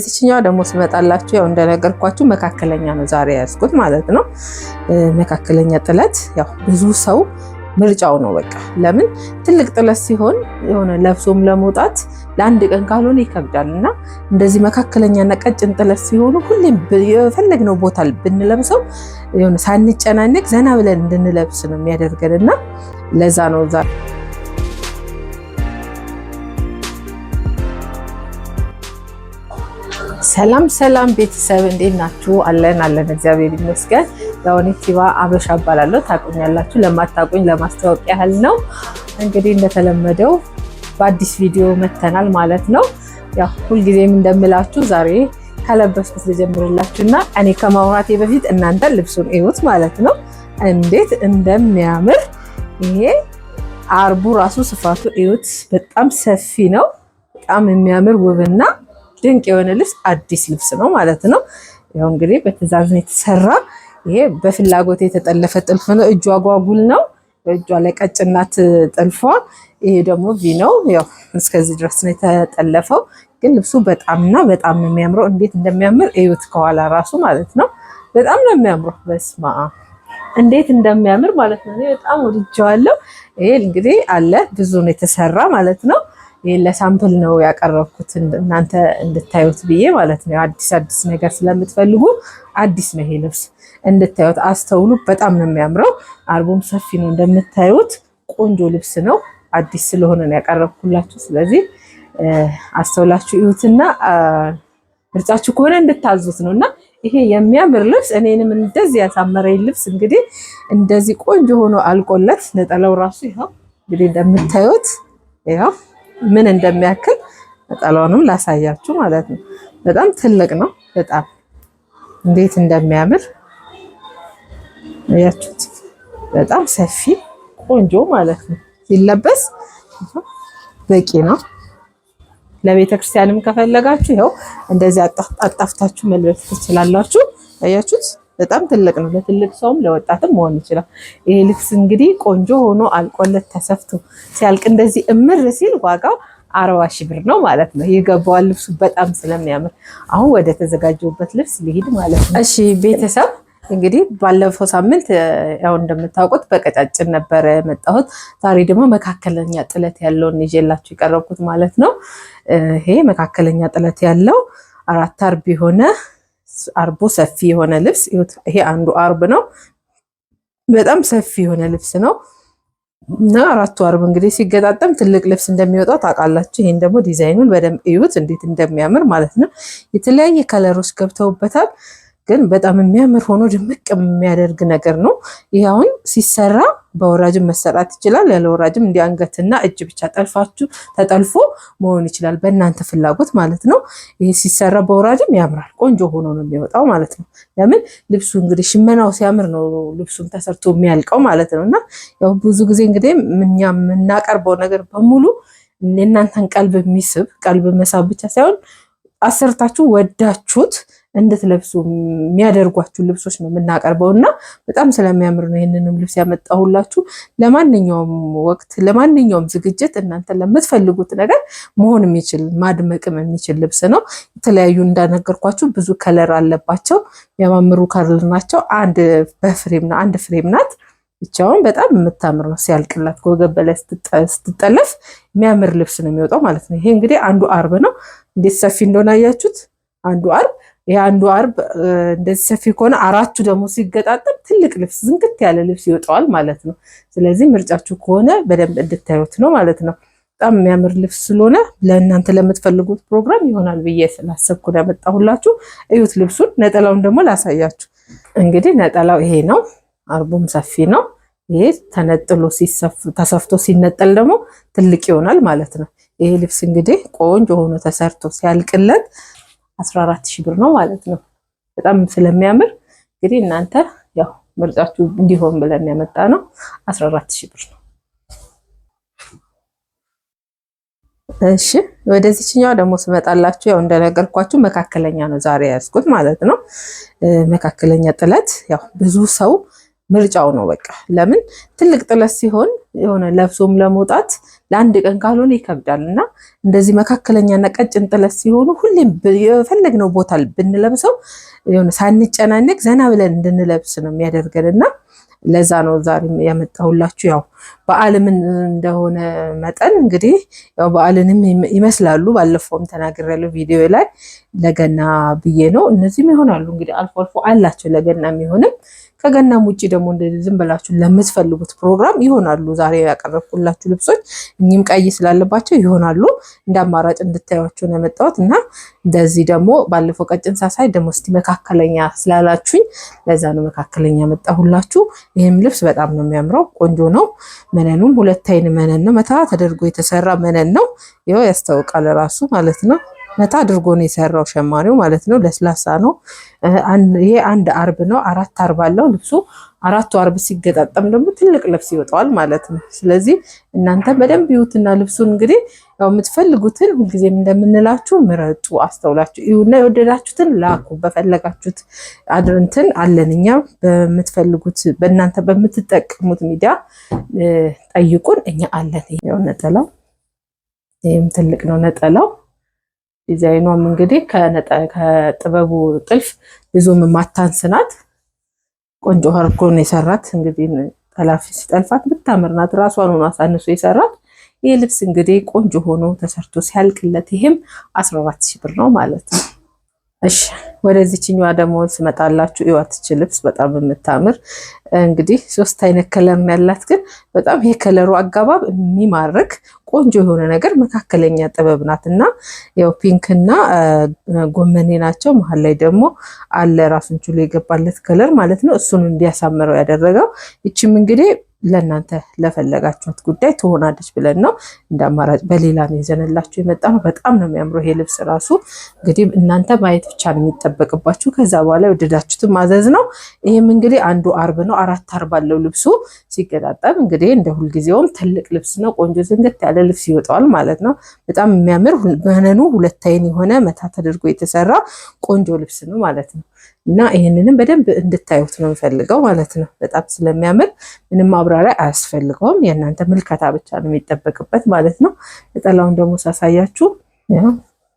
እዚህኛው ደግሞ ስመጣላችሁ ያው እንደነገርኳችሁ መካከለኛ ነው ዛሬ ያዝኩት ማለት ነው። መካከለኛ ጥለት ያው ብዙ ሰው ምርጫው ነው። በቃ ለምን ትልቅ ጥለት ሲሆን የሆነ ለብሶም ለመውጣት ለአንድ ቀን ካልሆነ ይከብዳል እና እንደዚህ መካከለኛና ቀጭን ጥለት ሲሆኑ ሁሌም የፈለግነው ቦታ ብንለብሰው የሆነ ሳንጨናነቅ ዘና ብለን እንድንለብስ ነው የሚያደርገን እና ለዛ ነው ዛ ሰላም ሰላም ቤተሰብ እንዴት ናችሁ? አለን አለን፣ እግዚአብሔር ይመስገን። ያው እኔ ቲባ አበሻ እባላለሁ፣ ታቁኛላችሁ። ለማታቁኝ ለማስታወቅ ያህል ነው። እንግዲህ እንደተለመደው በአዲስ ቪዲዮ መተናል ማለት ነው። ያው ሁልጊዜም እንደምላችሁ ዛሬ ከለበስኩት ልጀምርላችሁ እና እኔ ከማውራቴ በፊት እናንተ ልብሱን እዩት ማለት ነው፣ እንዴት እንደሚያምር ይሄ አርቡ ራሱ ስፋቱ እዩት፣ በጣም ሰፊ ነው። በጣም የሚያምር ውብና ድንቅ የሆነ ልብስ አዲስ ልብስ ነው ማለት ነው። ያው እንግዲህ በትዕዛዝ ነው የተሰራ። ይሄ በፍላጎት የተጠለፈ ጥልፍ ነው። እጇ አጓጉል ነው። እጇ ላይ ቀጭናት ጥልፏ። ይሄ ደግሞ V ነው። ያው እስከዚህ ድረስ ነው የተጠለፈው። ግን ልብሱ በጣምና በጣም ነው የሚያምረው። እንዴት እንደሚያምር እዩት፣ ከኋላ ራሱ ማለት ነው። በጣም ነው የሚያምረው። በስማ እንዴት እንደሚያምር ማለት ነው። በጣም ወድጄዋለሁ። ይሄ እንግዲህ አለ ብዙ ነው የተሰራ ማለት ነው። ይሄ ለ sample ነው ያቀረብኩት እናንተ እንድታዩት ብዬ ማለት ነው። አዲስ አዲስ ነገር ስለምትፈልጉ አዲስ ነው ይሄ ልብስ እንድታዩት አስተውሉ። በጣም ነው የሚያምረው። አርቡም ሰፊ ነው እንደምታዩት፣ ቆንጆ ልብስ ነው። አዲስ ስለሆነ ነው ያቀረብኩላችሁ። ስለዚህ አስተውላችሁ እዩትና ምርጫችሁ ከሆነ እንድታዙት ነው እና ይሄ የሚያምር ልብስ እኔንም እንደዚህ ያሳመረኝ ልብስ እንግዲህ እንደዚህ ቆንጆ ሆኖ አልቆለት ነጠላው ራሱ ይኸው እንግዲህ እንደምታዩት ይኸው ምን እንደሚያክል ነጠላውንም ላሳያችሁ ማለት ነው። በጣም ትልቅ ነው። በጣም እንዴት እንደሚያምር አያችሁት? በጣም ሰፊ ቆንጆ ማለት ነው። ሲለበስ በቂ ነው። ለቤተ ክርስቲያንም ከፈለጋችሁ ይኸው እንደዚህ አጣፍታችሁ መልበስ ትችላላችሁ። አያችሁት? በጣም ትልቅ ነው። ለትልቅ ሰውም ለወጣትም መሆን ይችላል። ይሄ ልብስ እንግዲህ ቆንጆ ሆኖ አልቆለት ተሰፍቶ ሲያልቅ እንደዚህ እምር ሲል ዋጋው 40,000 ብር ነው ማለት ነው። ይገባዋል ልብሱ በጣም ስለሚያምር። አሁን ወደ ተዘጋጀውበት ልብስ ሊሄድ ማለት ነው። እሺ ቤተሰብ እንግዲህ ባለፈው ሳምንት ያው እንደምታውቁት በቀጫጭን ነበረ የመጣሁት። ዛሬ ደግሞ መካከለኛ ጥለት ያለውን ይዤላችሁ የቀረብኩት ማለት ነው። ይሄ መካከለኛ ጥለት ያለው አራት አርብ የሆነ አርቡ ሰፊ የሆነ ልብስ ይሄ አንዱ አርብ ነው። በጣም ሰፊ የሆነ ልብስ ነው እና አራቱ አርብ እንግዲህ ሲገጣጠም ትልቅ ልብስ እንደሚወጣው ታውቃላችሁ። ይሄን ደግሞ ዲዛይኑን በደንብ እዩት እንዴት እንደሚያምር ማለት ነው። የተለያየ color ኦች ገብተውበታል። ግን በጣም የሚያምር ሆኖ ድምቅ የሚያደርግ ነገር ነው። ይህ አሁን ሲሰራ በወራጅም መሰራት ይችላል። ያለ ወራጅም እንዲህ አንገትና እጅ ብቻ ጠልፋችሁ ተጠልፎ መሆን ይችላል፣ በእናንተ ፍላጎት ማለት ነው። ይህ ሲሰራ በወራጅም ያምራል፣ ቆንጆ ሆኖ ነው የሚወጣው ማለት ነው። ለምን ልብሱ እንግዲህ ሽመናው ሲያምር ነው ልብሱም ተሰርቶ የሚያልቀው ማለት ነው። እና ያው ብዙ ጊዜ እንግዲህ እኛ የምናቀርበው ነገር በሙሉ የእናንተን ቀልብ የሚስብ ቀልብ መሳብ ብቻ ሳይሆን አሰርታችሁ ወዳችሁት እንድትለብሱ የሚያደርጓችሁ ልብሶች ነው የምናቀርበው እና በጣም ስለሚያምር ነው ይህንንም ልብስ ያመጣሁላችሁ። ለማንኛውም ወቅት ለማንኛውም ዝግጅት እናንተ ለምትፈልጉት ነገር መሆን የሚችል ማድመቅም የሚችል ልብስ ነው። የተለያዩ እንዳነገርኳችሁ ብዙ color አለባቸው። የሚያማምሩ color ናቸው። አንድ በ frame ነው አንድ frame ናት። ብቻውን በጣም የምታምር ነው። ሲያልቅላት ከወገብ በላይ ስትጠለፍ የሚያምር ልብስ ነው የሚወጣው ማለት ነው። ይሄ እንግዲህ አንዱ አርብ ነው። እንዴት ሰፊ እንደሆነ አያችሁት? አንዱ አርብ ይሄ አንዱ አርብ እንደዚህ ሰፊ ከሆነ አራቱ ደግሞ ሲገጣጠም ትልቅ ልብስ ዝንክት ያለ ልብስ ይወጣዋል ማለት ነው። ስለዚህ ምርጫችሁ ከሆነ በደንብ እንድታዩት ነው ማለት ነው። በጣም የሚያምር ልብስ ስለሆነ ለእናንተ ለምትፈልጉት ፕሮግራም ይሆናል ብዬ ስላሰብኩ ያመጣሁላችሁ። እዩት ልብሱን። ነጠላውን ደግሞ ላሳያችሁ። እንግዲህ ነጠላው ይሄ ነው። አርቡም ሰፊ ነው። ይሄ ተነጥሎ ተሰፍቶ ሲነጠል ደግሞ ትልቅ ይሆናል ማለት ነው። ይሄ ልብስ እንግዲህ ቆንጆ ሆኖ ተሰርቶ ሲያልቅለት 14,000 ብር ነው ማለት ነው። በጣም ስለሚያምር እንግዲህ እናንተ ያው ምርጫችሁ እንዲሆን ብለን ያመጣ ነው። 14,000 ብር ነው። እሺ ወደዚህኛው ደግሞ ስመጣላችሁ ያው እንደነገርኳችሁ መካከለኛ ነው ዛሬ ያዝኩት ማለት ነው። መካከለኛ ጥለት ያው ብዙ ሰው ምርጫው ነው። በቃ ለምን ትልቅ ጥለት ሲሆን የሆነ ለብሶም ለመውጣት ለአንድ ቀን ካልሆነ ይከብዳል እና እንደዚህ መካከለኛና ቀጭን ጥለት ሲሆኑ ሁሌም የፈለግነው ቦታ ብንለብሰው የሆነ ሳንጨናነቅ ዘና ብለን እንድንለብስ ነው የሚያደርገን እና ለዛ ነው ዛሬ ያመጣሁላችሁ። ያው በዓልም እንደሆነ መጠን እንግዲህ ያው በዓልንም ይመስላሉ። ባለፈውም ተናግሬያለሁ ቪዲዮ ላይ ለገና ብዬ ነው። እነዚህም ይሆናሉ እንግዲህ አልፎ አልፎ አላቸው ለገና የሚሆንም ከገናም ውጭ ደግሞ እንደዚህ ዝም ብላችሁ ለምትፈልጉት ፕሮግራም ይሆናሉ። ዛሬ ያቀረብኩላችሁ ልብሶች እኚህም ቀይ ስላለባቸው ይሆናሉ። እንደ አማራጭ እንድታዩቸው ነው ያመጣሁት እና እንደዚህ ደግሞ ባለፈው ቀጭን ሳሳይ ደግሞ እስቲ መካከለኛ ስላላችሁኝ ለዛ ነው መካከለኛ ያመጣሁላችሁ። ይህም ልብስ በጣም ነው የሚያምረው፣ ቆንጆ ነው። መነኑም ሁለት አይን መነን ነው፣ መታ ተደርጎ የተሰራ መነን ነው። ይኸው ያስታውቃል ራሱ ማለት ነው። መታ አድርጎ ነው የሰራው ሸማኔው ማለት ነው። ለስላሳ ነው። ይሄ አንድ አርብ ነው። አራት አርብ አለው ልብሱ። አራቱ አርብ ሲገጣጠም ደግሞ ትልቅ ልብስ ይወጣዋል ማለት ነው። ስለዚህ እናንተ በደንብ ይዩትና ልብሱን እንግዲህ ያው የምትፈልጉትን ሁልጊዜም እንደምንላችሁ ምረጡ፣ አስተውላችሁ እዩና የወደዳችሁትን ላኩ። በፈለጋችሁት አድርንትን አለን እኛ በምትፈልጉት በእናንተ በምትጠቀሙት ሚዲያ ጠይቁን፣ እኛ አለን። ያው ነጠላው ይህም ትልቅ ነው ነጠላው። ዲዛይኗም እንግዲህ ከጥበቡ ጥልፍ ብዙም የማታንስ ናት። ቆንጆ አድርጎ ነው የሰራት። እንግዲህ ጠላፊ ሲጠልፋት ብታምር ናት። ራሷን ሆኖ አሳንሶ የሰራት ይህ ልብስ እንግዲህ ቆንጆ ሆኖ ተሰርቶ ሲያልቅለት ይሄም 14,000 ብር ነው ማለት ነው። እሺ ወደዚህኛዋ ደግሞ ስመጣላችሁ እዩዋት። እቺ ልብስ በጣም የምታምር እንግዲህ ሶስት አይነት color ነው ያላት፣ ግን በጣም የ color ኡ አገባብ የሚማርክ ቆንጆ የሆነ ነገር መካከለኛ ጥበብ ናት እና ያው pink እና ጎመኔ ናቸው። መሀል ላይ ደግሞ አለ ራሱን ችሎ የገባለት color ማለት ነው። እሱን እንዲያሳምረው ያደረገው ይችም እንግዲህ ለእናንተ ለፈለጋችሁት ጉዳይ ትሆናለች ብለን ነው እንደ አማራጭ በሌላ ነው ይዘንላችሁ የመጣ ነው። በጣም ነው የሚያምረው ይሄ ልብስ ራሱ እንግዲህ እናንተ ማየት ብቻ ነው የሚጠበቅባችሁ። ከዛ በኋላ የወደዳችሁትን ማዘዝ ነው። ይህም እንግዲህ አንዱ አርብ ነው፣ አራት አርብ አለው ልብሱ ሲገጣጠም። እንግዲህ እንደ ሁልጊዜውም ትልቅ ልብስ ነው። ቆንጆ ዝንግት ያለ ልብስ ይወጣዋል ማለት ነው። በጣም የሚያምር መነኑ ሁለት አይን የሆነ መታ ተደርጎ የተሰራ ቆንጆ ልብስ ነው ማለት ነው። እና ይህንንም በደንብ እንድታዩት ነው የምፈልገው ማለት ነው። በጣም ስለሚያምር ምንም ማብራሪያ አያስፈልገውም። የእናንተ ምልከታ ብቻ ነው የሚጠበቅበት ማለት ነው። ነጠላውን ደግሞ ሳሳያችሁ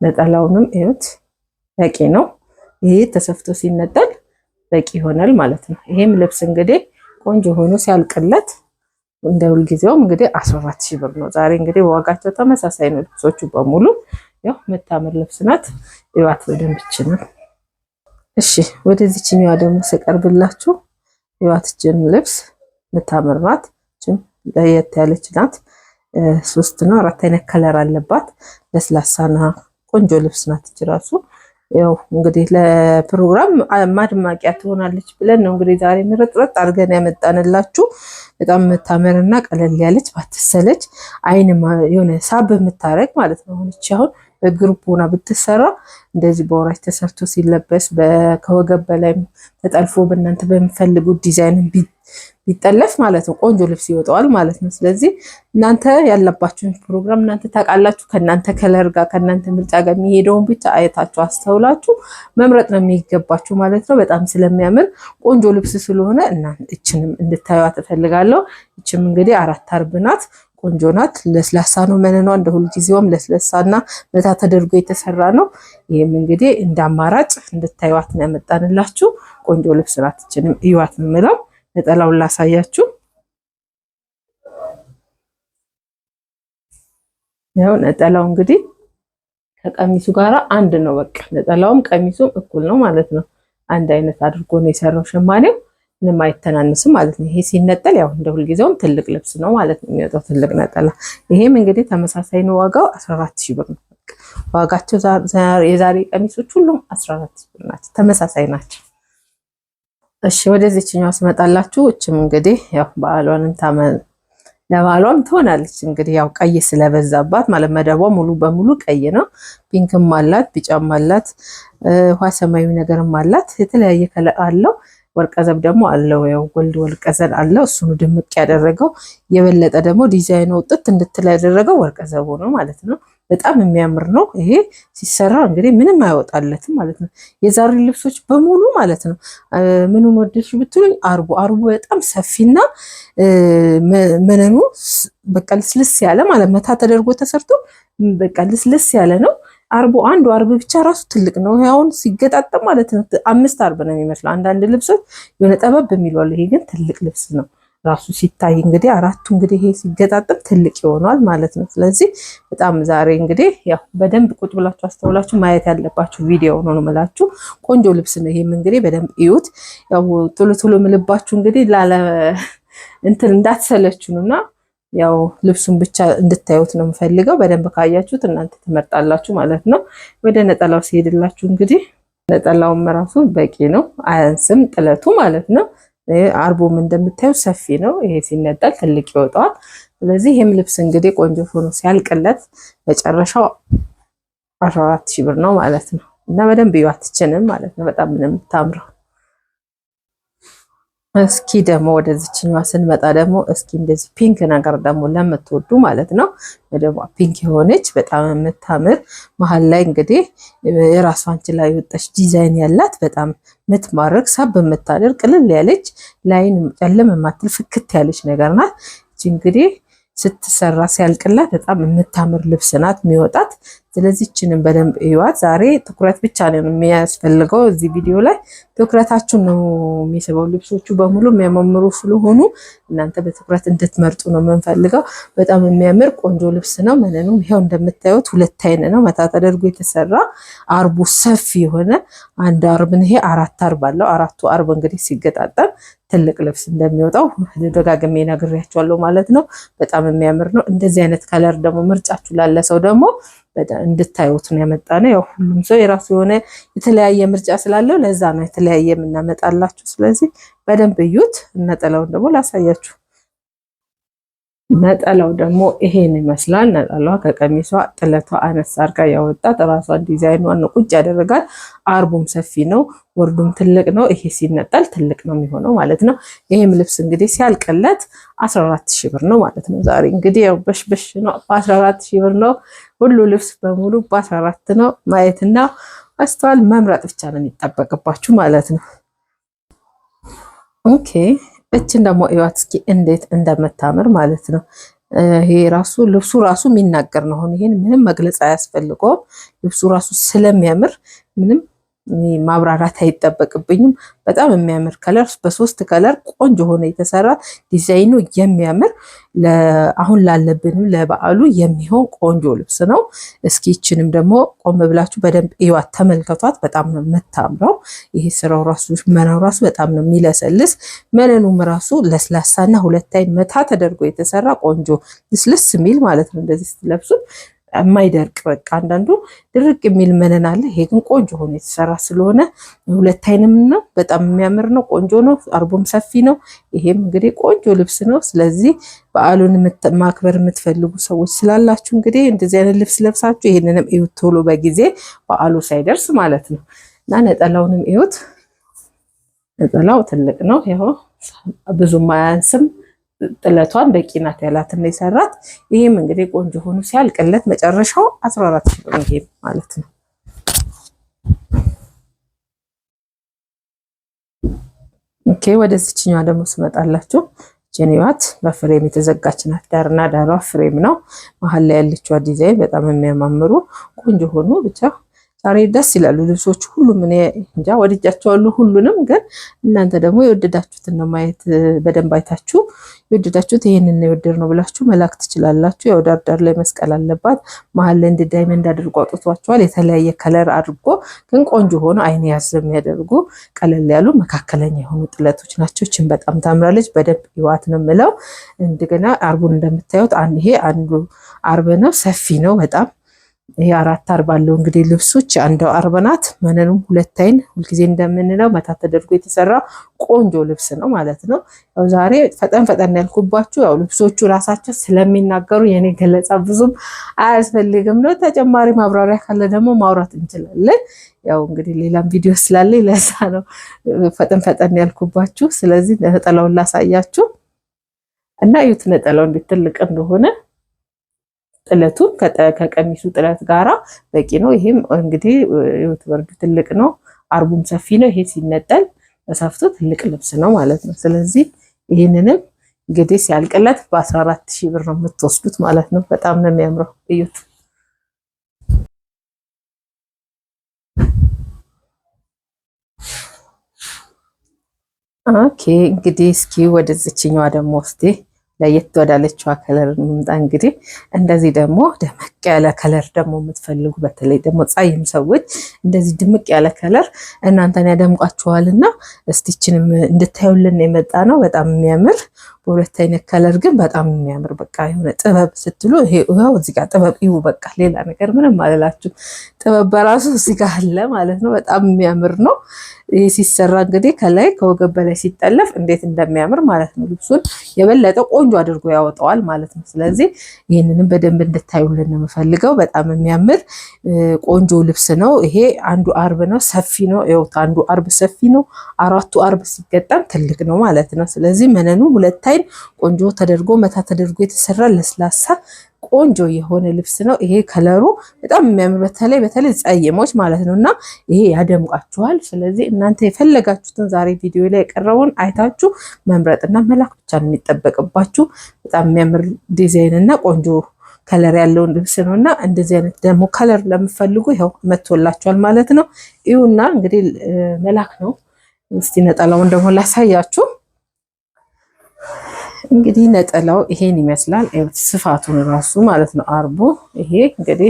ነጠላውንም እዩት፣ በቂ ነው። ይሄ ተሰፍቶ ሲነጠል በቂ ይሆናል ማለት ነው። ይሄም ልብስ እንግዲህ ቆንጆ ሆኖ ሲያልቅለት እንደ ሁልጊዜውም እንግዲህ 14,000 ብር ነው። ዛሬ እንግዲህ ዋጋቸው ተመሳሳይ ነው ልብሶቹ በሙሉ። ያው የምታምር ልብስ ናት። እዩዋት በደንብ ይችላል። እሺ ወደዚህኛዋ ደግሞ ስቀርብላችሁ እዩዋት እችን ልብስ የምታምር ናት። እችም ለየት ያለች ናት። ሶስት ነው አራት አይነት color አለባት። ለስላሳና ቆንጆ ልብስ ናት። እች ራሱ ያው እንግዲህ ለፕሮግራም ማድማቂያ ትሆናለች ብለን ነው እንግዲህ ዛሬ ምርጥርጥ አድርገን ያመጣንላችሁ። በጣም የምታምርና ቀለል ያለች ባትሰለች አይን የሆነ ሳብ የምታረግ ማለት ነው። አሁን በ group ሆና ብትሰራ እንደዚህ በወራጅ ተሰርቶ ሲለበስ ከወገብ በላይ ተጠልፎ በእናንተ በሚፈልጉት ዲዛይን ቢጠለፍ ማለት ነው ቆንጆ ልብስ ይወጣዋል ማለት ነው። ስለዚህ እናንተ ያለባችሁን ፕሮግራም እናንተ ታውቃላችሁ። ከእናንተ color ጋር ከእናንተ ምርጫ ጋር የሚሄደውን ብቻ አይታችሁ አስተውላችሁ መምረጥ ነው የሚገባችሁ ማለት ነው። በጣም ስለሚያምር ቆንጆ ልብስ ስለሆነ እችንም እንድታዩት እፈልጋለሁ። እችም እንግዲህ አራት አርብ ናት። ቆንጆ ናት። ለስላሳ ነው መነኗ፣ እንደ ሁልጊዜውም ለስላሳና መታ ተደርጎ የተሰራ ነው። ይህም እንግዲህ እንደ አማራጭ እንድታዩዋት ነው ያመጣንላችሁ። ቆንጆ ልብስ ናት። እችንም እዩዋት ነው የምለው። ነጠላውን ላሳያችሁ። ያው ነጠላው እንግዲህ ከቀሚሱ ጋራ አንድ ነው። በቃ ነጠላውም ቀሚሱም እኩል ነው ማለት ነው። አንድ አይነት አድርጎ ነው የሰራው ሸማኔው። ምንም አይተናንስም ማለት ነው። ይሄ ሲነጠል ያው እንደ ሁልጊዜውም ትልቅ ልብስ ነው ማለት ነው የሚወጣው ትልቅ ነጠላ። ይሄም እንግዲህ ተመሳሳይ ነው። ዋጋው 14,000 ብር ነው። ዋጋቸው የዛሬ ቀሚሶች ሁሉም 14,000 ብር ናቸው። ተመሳሳይ ናቸው። እሺ ወደዚህኛው ስመጣላችሁ እችም እንግዲህ ያው በዓሏንም ለበዓሏም ትሆናለች። እንግዲህ ያው ቀይ ስለበዛባት ማለት መደቧ ሙሉ በሙሉ ቀይ ነው። pink ም አላት፣ ቢጫም አላት፣ ውሃ ሰማያዊ ነገርም አላት። የተለያየ color አለው። ወርቀዘብ ደግሞ አለው። ያው gold ወርቀዘብ አለው። እሱኑ ድምቅ ያደረገው የበለጠ ደግሞ ዲዛይኑ ውጥት እንድትል ያደረገው ወርቀዘቡ ነው ማለት ነው። በጣም የሚያምር ነው። ይሄ ሲሰራ እንግዲህ ምንም አይወጣለትም ማለት ነው። የዛሬ ልብሶች በሙሉ ማለት ነው። ምኑን ወደድሽ ብትሉኝ አርቡ አርቡ በጣም ሰፊና መነኑ በቃ ልስልስ ያለ ማለት መታ ተደርጎ ተሰርቶ በቃ ልስልስ ያለ ነው። አርቡ አንዱ አርብ ብቻ ራሱ ትልቅ ነው። አሁን ሲገጣጠም ማለት ነው 5 አርብ ነው የሚመስለው። አንዳንድ ልብሶች የሆነ ጠበብ የሚሉ አሉ። ይሄ ግን ትልቅ ልብስ ነው ራሱ ሲታይ እንግዲህ አራቱ እንግዲህ ይሄ ሲገጣጠም ትልቅ ይሆናል ማለት ነው። ስለዚህ በጣም ዛሬ እንግዲህ ያው በደንብ ቁጭ ብላችሁ አስተውላችሁ ማየት ያለባችሁ ቪዲዮ ነው የምላችሁ። ቆንጆ ልብስ ነው። ይሄም እንግዲህ በደንብ እዩት። ያው ቶሎ ቶሎ ምልባችሁ እንግዲህ ላለ እንትን እንዳትሰለችሁ ነውና ያው ልብሱን ብቻ እንድታዩት ነው የምፈልገው። በደንብ ካያችሁት እናንተ ትመርጣላችሁ ማለት ነው። ወደ ነጠላው ሲሄድላችሁ እንግዲህ ነጠላውም ራሱ በቂ ነው፣ አያንስም ጥለቱ ማለት ነው። አርቦም እንደምታዩ ሰፊ ነው። ይሄ ሲነጠል ትልቅ ይወጣዋል። ስለዚህ ይሄም ልብስ እንግዲህ ቆንጆ ሆኖ ሲያልቅለት መጨረሻው 14,000 ብር ነው ማለት ነው። እና በደንብ ይዋትችንም ማለት ነው። በጣም ነው የምታምረው። እስኪ ደግሞ ወደዚችኛዋ ስንመጣ ደግሞ እስኪ እንደዚህ pink ነገር ደግሞ ለምትወዱ ማለት ነው። ደግሞ pink የሆነች በጣም የምታምር መሀል ላይ እንግዲህ የራሷን ችላ የወጣች ዲዛይን ያላት በጣም የምትማርክ ሳብ የምታደርግ ቅልል ያለች ላይን ጨለም የማትል ፍክት ያለች ነገር ናት። እቺ እንግዲህ ስትሰራ ሲያልቅላት በጣም የምታምር ልብስ ናት የሚወጣት። ስለዚህ እችንም በደንብ እዩዋት። ዛሬ ትኩረት ብቻ ነው የሚያስፈልገው እዚህ ቪዲዮ ላይ ትኩረታችሁን ነው የሚስበው። ልብሶቹ በሙሉ የሚያማምሩ ስለሆኑ እናንተ በትኩረት እንድትመርጡ ነው የምንፈልገው። በጣም የሚያምር ቆንጆ ልብስ ነው። መነኑም ይኸው እንደምታዩት ሁለት አይን ነው መታ ተደርጎ የተሰራ አርቡ ሰፊ የሆነ አንድ አርብን ይሄ 4 አርብ አለው። 4ቱ አርብ እንግዲህ ሲገጣጠም ትልቅ ልብስ እንደሚወጣው ደጋግሜ ነግሬያችኋለሁ ማለት ነው። በጣም የሚያምር ነው። እንደዚህ አይነት color ደግሞ ምርጫችሁ ላለ ሰው ደግሞ እንድታዩት ነው ያመጣነው። ያው ሁሉም ሰው የራሱ የሆነ የተለያየ ምርጫ ስላለው ለዛ ነው የተለያየ የምናመጣላችሁ። ስለዚህ በደንብ እዩት። ነጠላውን ደግሞ ላሳያችሁ። ነጠላው ደግሞ ይሄን ይመስላል። ነጠላዋ ከቀሚሷ ጥለቷ አነስ አድርጋ ያወጣት ራሷን ዲዛይኗን ነው ቁጭ ያደረጋት። አርቡም ሰፊ ነው፣ ወርዱም ትልቅ ነው። ይሄ ሲነጠል ትልቅ ነው የሚሆነው ማለት ነው። ይሄም ልብስ እንግዲህ ሲያልቅለት 14,000 ብር ነው ማለት ነው። ዛሬ እንግዲህ ያው በሽበሽ ነው፣ በ14,000 ብር ነው ሁሉ ልብስ በሙሉ በ14 ነው። ማየትና ማስተዋል መምረጥ ብቻ ነው የሚጠበቅባችሁ ማለት ነው። Okay እችን ደግሞ እዩዋት እስኪ እንዴት እንደምታምር ማለት ነው። ይሄ ራሱ ልብሱ ራሱ የሚናገር ነው። አሁን ይሄን ምንም መግለጽ አያስፈልገውም። ልብሱ ራሱ ስለሚያምር ምንም ማብራራት አይጠበቅብኝም። በጣም የሚያምር color በ3 color ቆንጆ ሆነ የተሰራ ዲዛይኑ የሚያምር አሁን ላለብንም ለበዓሉ የሚሆን ቆንጆ ልብስ ነው። እስኪ ይችንም ደግሞ ቆም ብላችሁ በደንብ እዩዋት፣ ተመልከቷት። በጣም ነው የምታምረው። ይሄ ስራው ራሱ መነኑ ራሱ በጣም ነው የሚለሰልስ። መነኑም ራሱ ለስላሳና ሁለት አይን መታ ተደርጎ የተሰራ ቆንጆ ልስልስ የሚል ማለት ነው። እንደዚህ ስትለብሱት የማይደርቅ በቃ አንዳንዱ ድርቅ የሚል መነን አለ። ይሄ ግን ቆንጆ ሆኖ የተሰራ ስለሆነ ሁለት አይንም ነው። በጣም የሚያምር ነው። ቆንጆ ነው። አርቡም ሰፊ ነው። ይሄም እንግዲህ ቆንጆ ልብስ ነው። ስለዚህ በዓሉን ማክበር የምትፈልጉ ሰዎች ስላላችሁ እንግዲህ እንደዚህ አይነት ልብስ ለብሳችሁ ይሄንንም እዩት ቶሎ በጊዜ በዓሉ ሳይደርስ ማለት ነው። እና ነጠላውንም እዩት። ነጠላው ትልቅ ነው። ይኸው ብዙም አያንስም። ጥለቷን በቂ ናት ያላትን ነው የሰራት። ይሄም እንግዲህ ቆንጆ ሆኖ ሲያልቅለት መጨረሻው 14,000 ብር ነው ይሄም ማለት ነው። Okay ወደዚችኛዋ ደግሞ ስመጣላችሁ ጀኒዋት በ frame የተዘጋች ናት። ዳርና ዳሯ frame ነው። መሀል ላይ ያለችዋ ዲዛይን በጣም የሚያማምሩ ቆንጆ ሆኖ ብቻ ዛሬ ደስ ይላሉ ልብሶቹ ሁሉም። እኔ እንጃ ወድጃቸዋለሁ ሁሉንም፣ ግን እናንተ ደግሞ የወደዳችሁትን ነው ማየት በደንብ አይታችሁ የወደዳችሁት ይሄንን ነው የወደድነው ብላችሁ መላክ ትችላላችሁ። ያው ዳር ዳር ላይ መስቀል አለባት፣ መሀል ላይ እንደ diamond አድርጎ አውጥቷቸዋል። የተለያየ color አድርጎ ግን ቆንጆ ሆኖ አይን ያዝ የሚያደርጉ ቀለል ያሉ መካከለኛ የሆኑ ጥለቶች ናቸው። እችን በጣም ታምራለች። በደንብ ይዋት ነው የምለው። እንደገና አርቡን እንደምታዩት ይሄ አንዱ አርብ ነው፣ ሰፊ ነው በጣም። ይሄ 4 አርብ አለው እንግዲህ ልብሶች አንዱ አርብ ናት። መነኑም ሁለት አይን ሁልጊዜ እንደምንለው መታ ተደርጎ የተሰራ ቆንጆ ልብስ ነው ማለት ነው። ያው ዛሬ ፈጠን ፈጠን ያልኩባችሁ ያው ልብሶቹ ራሳቸው ስለሚናገሩ የኔ ገለጻ ብዙም አያስፈልግም ነው። ተጨማሪ ማብራሪያ ካለ ደግሞ ማውራት እንችላለን። ያው እንግዲህ ሌላም ቪዲዮ ስላለ ለዛ ነው ፈጠን ፈጠን ያልኩባችሁ። ስለዚህ ነጠላውን ላሳያችሁ እና እዩት ነጠላው እንዴት ትልቅ እንደሆነ። ጥለቱን ከቀሚሱ ጥለት ጋራ በቂ ነው። ይሄም እንግዲህ ወርዱ ትልቅ ነው፣ አርቡም ሰፊ ነው። ይሄ ሲነጠል ተሰፍቶ ትልቅ ልብስ ነው ማለት ነው። ስለዚህ ይህንንም እንግዲህ ሲያልቅለት በ14,000 ብር ነው የምትወስዱት ማለት ነው። በጣም ነው የሚያምረው፣ እዩት። Okay እንግዲህ እስኪ ወደዚችኛዋ ደግሞ እስቲ ለየት ወዳለችዋ color እንምጣ። እንግዲህ እንደዚህ ደግሞ ደመቅ ያለ color ደግሞ የምትፈልጉ በተለይ ደግሞ ጸይም ሰዎች እንደዚህ ድምቅ ያለ color እናንተን ያደምቋችኋልና እስቲ ይችንም እንድታዩልን የመጣ ነው። በጣም የሚያምር በሁለት አይነት color ግን በጣም የሚያምር በቃ የሆነ ጥበብ ስትሉ ይሄው እዚህ ጋር ጥበብ ይሁ በቃ ሌላ ነገር ምንም አልላችሁ። ጥበብ በራሱ እዚህ ጋር አለ ማለት ነው። በጣም የሚያምር ነው። ይሄ ሲሰራ እንግዲህ ከላይ ከወገብ በላይ ሲጠለፍ እንዴት እንደሚያምር ማለት ነው። ልብሱን የበለጠ ቆንጆ አድርጎ ያወጣዋል ማለት ነው። ስለዚህ ይህንንም በደንብ እንድታዩልን ነው የምፈልገው። በጣም የሚያምር ቆንጆ ልብስ ነው። ይሄ አንዱ አርብ ነው፣ ሰፊ ነው። ይኸው አንዱ አርብ ሰፊ ነው። አራቱ አርብ ሲገጠም ትልቅ ነው ማለት ነው። ስለዚህ መነኑ ሁለት አይን ቆንጆ ተደርጎ መታ ተደርጎ የተሰራ ለስላሳ ቆንጆ የሆነ ልብስ ነው። ይሄ color ኡ በጣም የሚያምር በተለይ በተለይ ጸይሞች ማለት ነው እና ይሄ ያደምቃችኋል። ስለዚህ እናንተ የፈለጋችሁትን ዛሬ ቪዲዮ ላይ የቀረበውን አይታችሁ መምረጥና መላክ ብቻ ነው የሚጠበቅባችሁ። በጣም የሚያምር ዲዛይን እና ቆንጆ color ያለውን ልብስ ነው እና እንደዚህ አይነት ደግሞ color ለምፈልጉ ይኸው መጥቶላችኋል ማለት ነው። ይሁና እንግዲህ መላክ ነው። እስቲ ነጠላውን ደግሞ ላሳያችሁ። እንግዲህ ነጠላው ይሄን ይመስላል። ስፋቱን ራሱ ማለት ነው አርቡ። ይሄ እንግዲህ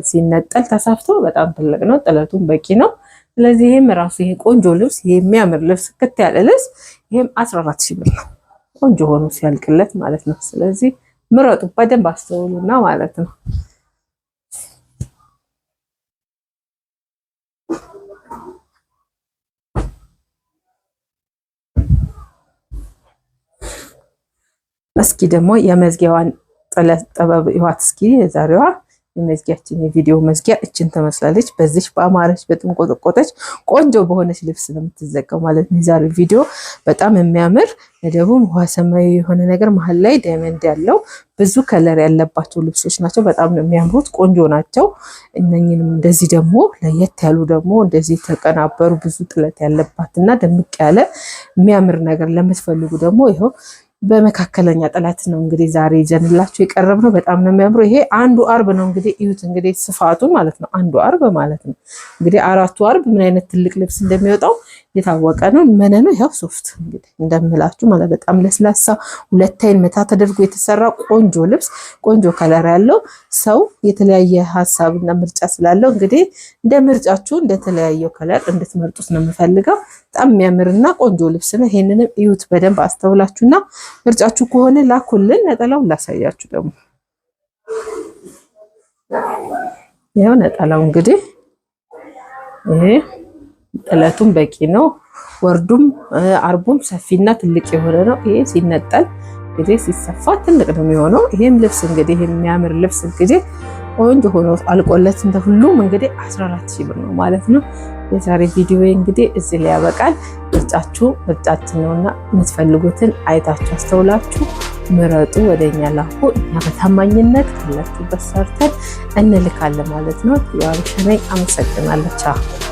ሲነጠል ተሰፍቶ በጣም ትልቅ ነው። ጥለቱን በቂ ነው። ስለዚህ ይሄም ራሱ ይሄ ቆንጆ ልብስ የሚያምር ልብስ ክት ያለ ልብስ ይሄም 14,000 ብር ነው። ቆንጆ ሆኖ ሲያልቅለት ማለት ነው። ስለዚህ ምረጡ፣ በደንብ አስተውሉና ማለት ነው። እስኪ ደግሞ የመዝጊያዋን ጥለት ጥበብ ይዋት እስኪ የዛሬዋ የመዝጊያችን የቪዲዮ መዝጊያ እችን ትመስላለች። በዚች በአማረች በጥንቆጠቆጠች ቆንጆ በሆነች ልብስ ነው የምትዘጋው ማለት ነው። የዛሬው ቪዲዮ በጣም የሚያምር መደቡም ውሃ ሰማያዊ የሆነ ነገር መሀል ላይ diamond ያለው ብዙ color ያለባቸው ልብሶች ናቸው። በጣም ነው የሚያምሩት፣ ቆንጆ ናቸው። እነኝንም እንደዚህ ደግሞ ለየት ያሉ ደግሞ እንደዚህ የተቀናበሩ ብዙ ጥለት ያለባትና ደምቅ ያለ የሚያምር ነገር ለምትፈልጉ ደግሞ ይኸው በመካከለኛ ጥለት ነው እንግዲህ ዛሬ ይዘንላችሁ የቀረብነው። በጣም ነው የሚያምረው። ይሄ አንዱ አርብ ነው እንግዲህ እዩት፣ እንግዲህ ስፋቱ ማለት ነው። አንዱ አርብ ማለት ነው እንግዲህ አራቱ አርብ ምን አይነት ትልቅ ልብስ እንደሚወጣው የታወቀ ነው። መነኑ ይኸው soft እንግዲህ እንደምላችሁ ማለት በጣም ለስላሳ ሁለት አይን መታ ተደርጎ የተሰራ ቆንጆ ልብስ፣ ቆንጆ color ያለው ሰው የተለያየ ሀሳብና ምርጫ ስላለው እንግዲህ እንደ ምርጫችሁ እንደተለያየው color እንድትመርጡት ነው የምፈልገው። በጣም የሚያምርና ቆንጆ ልብስ ነው። ይሄንንም እዩት በደንብ አስተውላችሁና ምርጫችሁ ከሆነ ላኩልን። ነጠላውን ላሳያችሁ ደግሞ ይኸው ነጠላው እንግዲህ ይሄ ጥለቱም በቂ ነው። ወርዱም አርቡም ሰፊና ትልቅ የሆነ ነው። ይሄ ሲነጠል እንግዲህ ሲሰፋ ትልቅ ነው የሚሆነው። ይሄም ልብስ እንግዲህ የሚያምር ልብስ እንግዲህ ቆንጆ ሆኖ አልቆለት እንደ ሁሉም እንግዲህ 14,000 ብር ነው ማለት ነው። የዛሬ ቪዲዮ እንግዲህ እዚህ ላይ ያበቃል። ምርጫችሁ ምርጫችን ነውና የምትፈልጉትን አይታችሁ አስተውላችሁ ምረጡ፣ ወደኛ ላኩ። እኛ በታማኝነት ካላችሁበት ሰርተን እንልካለን ማለት ነው። የዋብሸነኝ አመሰግናለሁ። ቻው።